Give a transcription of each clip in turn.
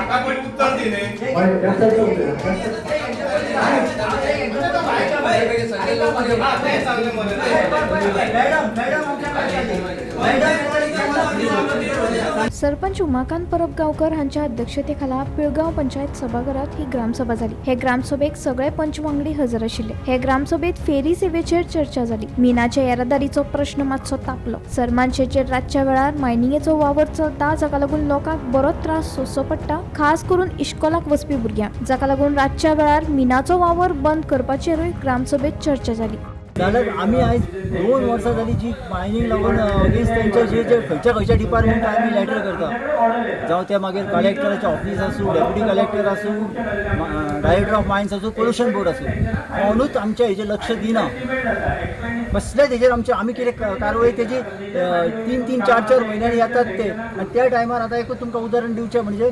हाका पयलीं उत्तर दी न्ही. तें सांगलें मरे. सरपंच उमाकांत परब गांवकर हांच्या अध्यक्षतेखाला पिळगांव पंचायत सभाघरात ही ग्रामसभा जाली. हे ग्रामसभेक सगळे पंच वांगडी हजर आशिल्ले. हे ग्रामसभेत फेरी सेवेचेर चर्चा जाली. मिनाच्या येरादारीचो प्रश्न मातसो तापलो. सरमानशेचेर रातच्या वेळार मायनिंगेचो वावर चलता, जाका लागून लोकांक बरोच त्रास सोंसचो पडटा, खास करून इश्कोलाक वचपी भुरग्यांक, जाका लागून रातच्या वेळार मिनाचो वावर बंद करपाचेरूय ग्रामसभेत चर्चा जाली. जाल्यार आमी आयज 2 वर्सां जाली जी मायनींग लागून अगेन्स्ट तेंच्या जे जे खंयच्या खंयच्या डिपार्टमेंटाक आमी लॅटर करता, जावं ते मागीर कलेक्टराचें ऑफीस आसूं, डेप्युटी कलेक्टर आसूं, डायरेक्टर ऑफ मायन्स आसूं, पोल्युशन बोर्ड आसूं, कोणूच आमच्या हेजेर लक्ष दिना. कसलेच हेजेर आमचे आमी कितें कारवाय तेजी तीन तीन चार चार म्हयन्यांनी येतात ते. आनी त्या टायमार आतां एकूच तुमकां उदाहरण दिवचें म्हणजे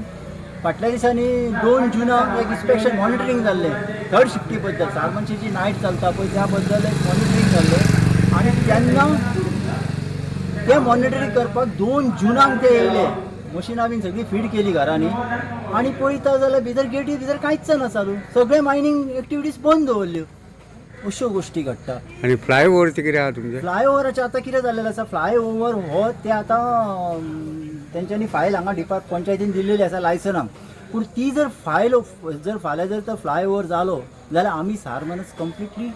फाटल्या दिसांनी 2 जुनाक एक इन्स्पेक्शन मॉनिटरींग जाल्लें थर्ड शिफ्टी बद्दल. सारमानशेची नायट चलता पळय, त्या बद्दल एक मॉनिटरींग जाल्लें आनी तेन्ना ते मॉनिटरींग करपाक 2 जुनाक ते येयले. मशिनां बीन सगळी फीट केली घरांनी आनी पळयता जाल्यार भितर गेटी भितर कांयच ना चालू. सगळे मायनींग एक्टिविटीज बंद दवरल्यो. अश्यो गोश्टी घडटा. आनी फ्लायओवरचें कितें आहा तुमचें? फ्लायओवराचें आतां कितें जाल्लें आसा, फ्लायओवर हो ते आतां तेंच्यांनी फायल हांगा डिपार्ट पंचायतीन दिल्लेली आसा लायसनाक. पूण ती जर फायल जर फाल्यां जर तो फ्लायओवर जालो जाल्यार आमी सारमानस कंप्लिटली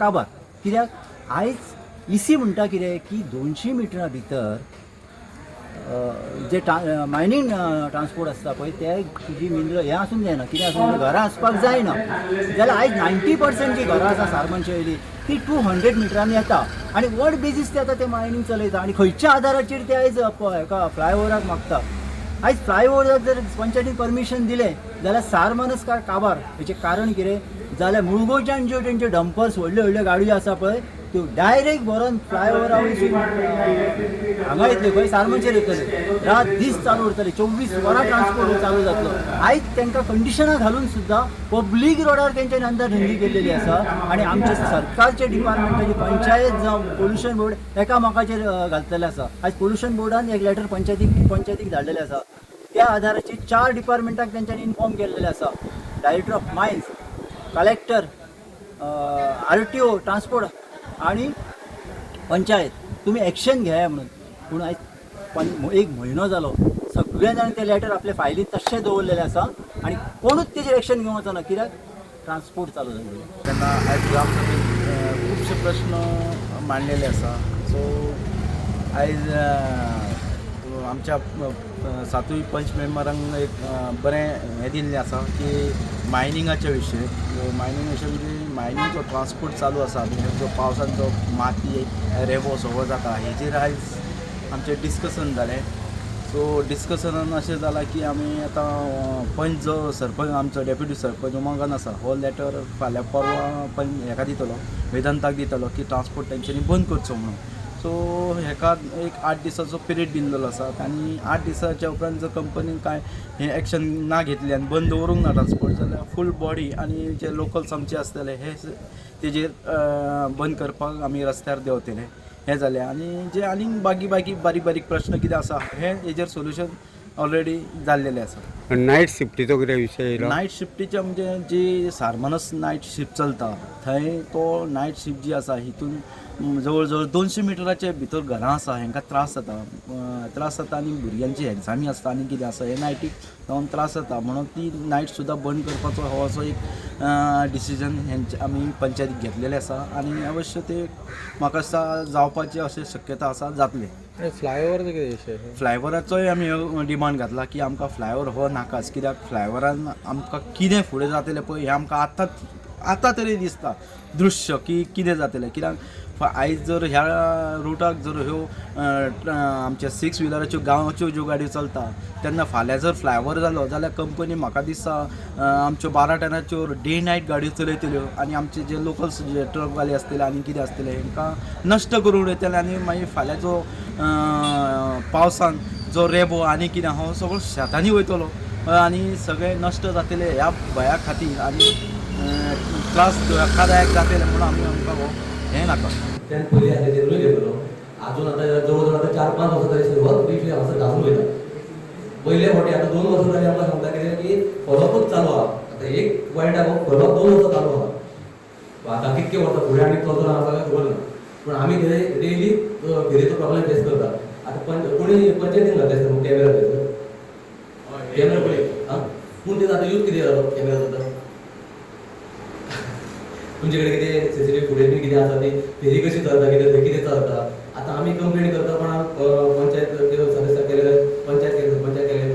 काबार. कित्याक आयज इसी म्हणटा कितें की 200 मिटरा भितर जे मायनींग ट्रान्सपोर्ट आसता पळय, ते तुजी मिनरल हें आसूंक जायना, कितें आसूंक जायना, घरां आसपाक जायना. जाल्यार आयज 90% जी घरां आसा सारमानशे वयली ती 200 मिटरांनी येता आनी वट बेजीस ते आतां ते मायनींग चलयता आनी खंयच्या आदाराचेर ते आयज हेका फ्लायओवराक मागता. आयज फ्लायओवराक जर पंचायतीन परमिशन दिलें जाल्यार सारमानस काय काबार. हेचें कारण कितें जाल्यार मुळगोवच्यान ज्यो तेंच्यो डंपर्स, व्हडल्यो व्हडल्यो गाडयो आसा पळय, त्यो डायरेक्ट व्हरोन फ्लायओवरा वयसून हांगा येतल्यो, खंय, सारमानशेर येतले. रात दीस चालू उरतले, 24 वरां ट्रान्सपोर्ट चालू जातलो. आयज तांकां कंडिशनां घालून सुद्दां पब्लीक रोडार तेंच्यानी अंदाधुंदी केलेली आसा आनी आमचे सरकारचे डिपार्टमेंटाची पंचायत जावं पोल्युशन बोर्ड एकामेकाचेर घालतले आसा. आयज पोल्युशन बोर्डान एक लेटर पंचायतीक धाडलेलें आसा. त्या आधाराचेर चार डिपार्टमेंटाक तेंच्यांनी इन्फॉर्म केल्लेलें आसा: director of mines, collector, RTO, transport आनी पंचायत, तुमी एक्शन घेया म्हणून. पूण आयज पण एक म्हयनो जालो, सगळे जाण ते लेटर आपले फायलीन तशें दवरलेलें आसा आनी कोणूच तेजेर एक्शन घेवंक वचना, कित्याक ट्रान्सपोर्ट चालू जाल्लें. तेन्ना आयज ग्रामसभेत खुबशे प्रश्न मांडलेले आसा. सो आयज आमच्या सातूय पंच मेंबरांक एक बरें हें दिल्लें आसा की मायनिंगाच्या विशय, मायनींग विशय म्हणजे मायनींगचो ट्रान्सपोर्ट चालू आसा म्हणजे जो पावसान जो माती रेबो सगळो जाता, हेजेर आयज आमचें डिस्कसन जालें. सो डिस्कसनान अशें जालां की आमी आतां पंच जो सरपंच, आमचो डेप्युटी सरपंच उमाकांत आसा, हो लेटर फाल्यां परवां पंच हेका दितलो, वेदांताक दितलो की ट्रान्सपोर्ट तेंच्यांनी बंद करचो म्हणून. सो हेका एक 8 दिसाचो पिरियड दिल्लो आसा आनी 8 दिसाच्या उपरांत जर कंपनीन कांय हें एक्शन ना घेतलें आनी बंद दवरूंक ना ट्रान्सपोर्ट जाल्यार फूल बॉडी आनी जे लोकल्स आमचे आसतले हे तेजेर बंद करपाक आमी रस्त्यार देंवतले. हें जालें. आनी जे आनीक बाकी बाकी बारीक बारीक प्रश्न कितें आसा, हे हेजेर सोल्युशन ऑलरेडी जाल्लेलें आसा. आनी नायट शिफ्टीचो कितें विशय येयलो? नायट शिफ्टीचे म्हणजे जी सारमानस नायट शिफ्ट चलता थंय, तो नायट शिफ्ट जी आसा हितून जवळ जवळ 200 मिटराचे भितर घरां आसा, हेंकां त्रास जाता, त्रास जाता आनी भुरग्यांची एग्जामी आसता आनी कितें आसा, हे नायटीक जावन त्रास जाता म्हणून ती नायट सुद्दां बंद करपाचो हो असो एक डिसिजन हेंचे आमी पंचायतीक घेतलेलें आसा आनी अवश्य ते म्हाका दिसता जावपाची अशें शक्यता आसा, जातलें. फ्लायओवरचो कितें विशय? फ्लायओवराचोय आमी डिमांड घातला की आमकां फ्लायओवर हो नाकाच, कित्याक फ्लायओवरान आमकां कितें फुडें जातलें पळय, हें आमकां आतां आतां तरी दिसता दृश्य की कितें जातलें. कित्याक आयज जर ह्या रुटाक जर ह्यो आमच्या सिक्स व्हिलराच्यो गांवच्यो ज्यो गाडयो चलता, तेन्ना फाल्यां जर फ्लायओवर जालो जाल्यार कंपनी म्हाका दिसता आमच्यो 12 टनाच्यो डे नायट गाडयो चलयतल्यो आनी आमचे जे लोकल्स जे ट्रकवाले आसतले आनी कितें आसतले, हेंकां नश्ट करून उडयतले. आनी मागीर फाल्यां जो पावसान जो रेबो आनी कितें आहा, हो सगळो शेतांनी वयतलो आनी सगळें नश्ट जातलें. ह्या भंया खातीर आनी त्रास धोकादायक जातले म्हणून आमी आमकां हो हें नाका. त्यान पयलीं आसले तेतूय घेतलो. अजून आतां जवळ जवळ आतां 4-5 वर्सां जाली, सुरवात विशय हांगासर घालून वयता. पयले फावटी आतां 2 वर्सां जाली आमकां सांगता कितें की फॉलोअपूच चालू आहा. आतां एक वायट आहा, फॉलोअप 2 वर्सां चालू आहा. आतां कितके वर्सां फुडें आनी चलतो ना आमकां खबर ना, पूण आमी ते डेली फेरीचो प्रॉब्लेम फेस करता. आतां कोणी पंचायतीन घातले आसता कॅमेरा, थंयसर कॅमेरा पळय आं, पूण तेजो आतां यूज कितें जालो कॅमेरा? आतां तुमचे कडेन कितें सीसीटीव्ही फुटेज बी कितें आसा? ती फेरी कशी चलता, कितें थंय कितें चलता? आतां आमी कंप्लेन करता कोणाक? पंचायत सदस्य केले, पंचायत केले, पंचायत केले,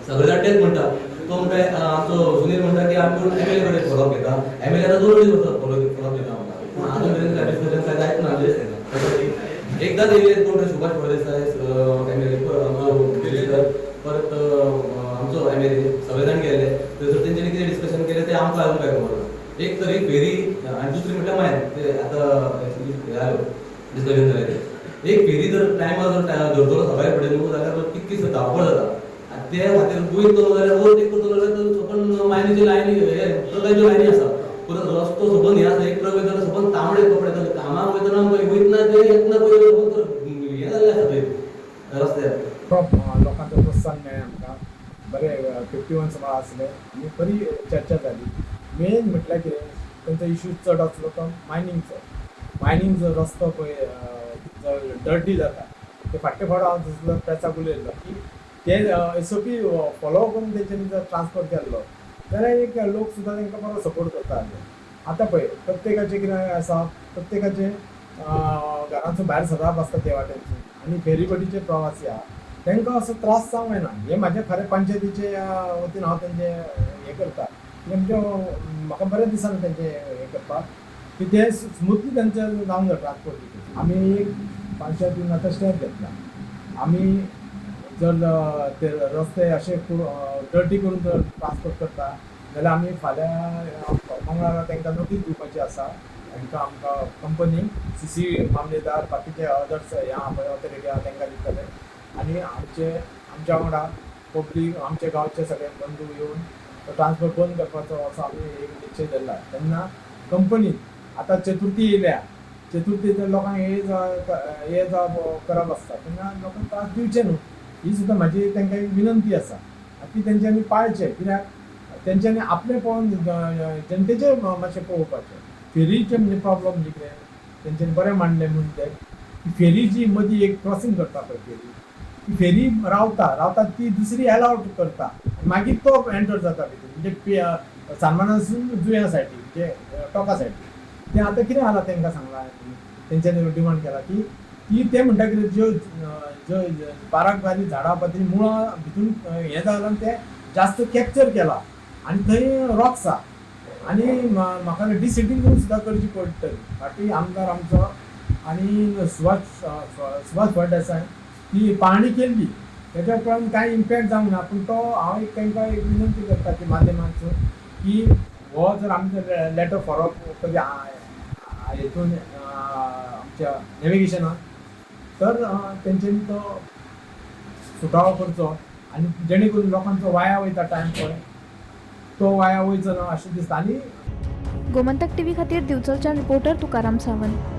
सगळे जाण तेच म्हणटा. तो म्हणटा, आमचो सुनील म्हणटा की आमी एमएलए कडेन फॉलोअप घेता. एमएलए आतां 2 अडीच वर्सां फॉलोअप घेता आमकां, पूण आजून मेरेन काय डिस्कशन काय जायत ना. म्हणजे एकदाच येयले कोण तरी सुभाष फळदेसाय एमएलए, आमचो मिनिस्टर, परत आमचो एमएलए, सगळे जाण गेले थंयसर. तेंच्यांनी कितें डिस्कशन केलें तें आमकां अजून काय खबर ना. एक तरी फेरी आनी दुसरी म्हटल्यार मागीर ते आतां डिस्कशन जालें तें, एक फेरी जर टायमार जर धरतलो सकाळी फुडें न्हू जाल्यार कितकी धांवपळ जाता. आनी ते खातीर वयतलो जाल्यार ओवरटेक करतलो जाल्यार सपन मायनीच्यो लायनी, हे ट्रकांच्यो लायनी आसा. परत रस्तो सपन हे आसा, एक ट्रक वयता सपन तांबडे कपडे घालून कामाक वयतना, वयतना ते येतना पळय हे जाल्ले आसा थंय रस्त्यार. लोकांचो प्रोत्साहन मेळ्ळें आमकां, बरें 51 सुमार आसले आनी बरी चर्चा जाली. मेन म्हटल्यार कितें, तेंचो इशू चड आसलो तो मायनिंगचो. मायनींग जो रस्तो पळय जो डर्टी जाता, ते फाटले फावट हांव थंयसर प्रेसाक उलयल्लो की ते एसओपी फॉलो करून तेंच्यांनी जर ट्रान्सपोर्ट केल्लो जाल्यार एक लोक सुद्दां तांकां बरो सपोर्ट करता आसले. आतां पळय प्रत्येकाचें कितें आसा, प्रत्येकाचें घरांचो भायर सरप आसता ते वाटेनसून आनी फेरीबोटीचे प्रवासी आहा, तांकां असो त्रास जावंक जायना. हें म्हाजें खरें पंचायतीचे वतीन हांव तेंचें हें करता, म्हणजे म्हाका बरें दिसना तेंचें हें करपाक की ते स्मुथली तेंचें जावंक जाय ट्रान्सपोर्ट. आमी एक पंचायतीन आतां स्टेप घेतला, आमी जर ते रस्ते अशे डर्टी करून जर ट्रान्सपोर्ट करता जाल्यार आमी फाल्यां मंगळारा तांकां नोटीस दिवपाची आसा. तांकां आमकां कंपनी सीसी मामलेदार बाकीचे अदर्स हे आहा पळय ऑथॉरिटी आहा तांकां दितले आनी आमचे आमच्या वांगडा पब्लीक आमचे गांवचे सगळे बंधू येवन तो ट्रान्सपोर्ट बंद करपाचो असो आमी एक निश्चय धरला. तेन्ना कंपनी आतां चतुर्थी येयल्या, चतुर्थी तर लोकांक हे जा करप आसता, तेन्ना लोकांक त्रास दिवचे न्हू, ही सुद्दां म्हाजी तांकां एक विनंती आसा. आनी ती तेंच्यांनी पाळचें, कित्याक तेंच्यांनी आपलें पळोवन जनतेचें मातशें पळोवपाचें. फेरीचें म्हणजे प्रॉब्लम म्हणजे कितें तेंच्यांनी बरें मांडलें म्हूण तें की फेरी जी मदीं एक क्रॉसींग करता पळय फेरी, ती फेरी रावता रावता ती दुसरी एलावड करता आनी मागीर तो एंटर जाता भितर, म्हणजे सालमानासून जुंया सायडीक, म्हणजे टोका सायडीक. तें आतां कितें जालां तांकां सांगलां, तेंच्यांनी डिमांड केला की ती ते म्हणटा कितें ज्यो ज्यो बारीक बारीक झाडां आहा ती मुळां भितून हें जालां तें जास्त कॅप्चर केलां आनी थंय रॉक्स आहा आनी म्हाका डिसिटींग करून सुद्दां करची पडटली. फाटीं आमदार आमचो आनी सुभाष सुभाष फळदेसाय ती पाहणी केल्ली, तेच्या उपरांत कांय इम्पॅक्ट जावंक ना. पूण तो हांव एक तांकां एक विनंती करता की माध्यमांतसून की हो जर आमचो लेटर फॉलोअप कधी हेतून आमच्या नॅविगेशनान तर तेंच्यांनी तो सुटावो करचो आनी जेणे करून लोकांचो वाया वयता टायम पळय तो वाया वयचो ना अशें दिसता. आनी गोमंतक टीव्ही खातीर दिवचलच्यान रिपोर्टर तुकाराम सावंत.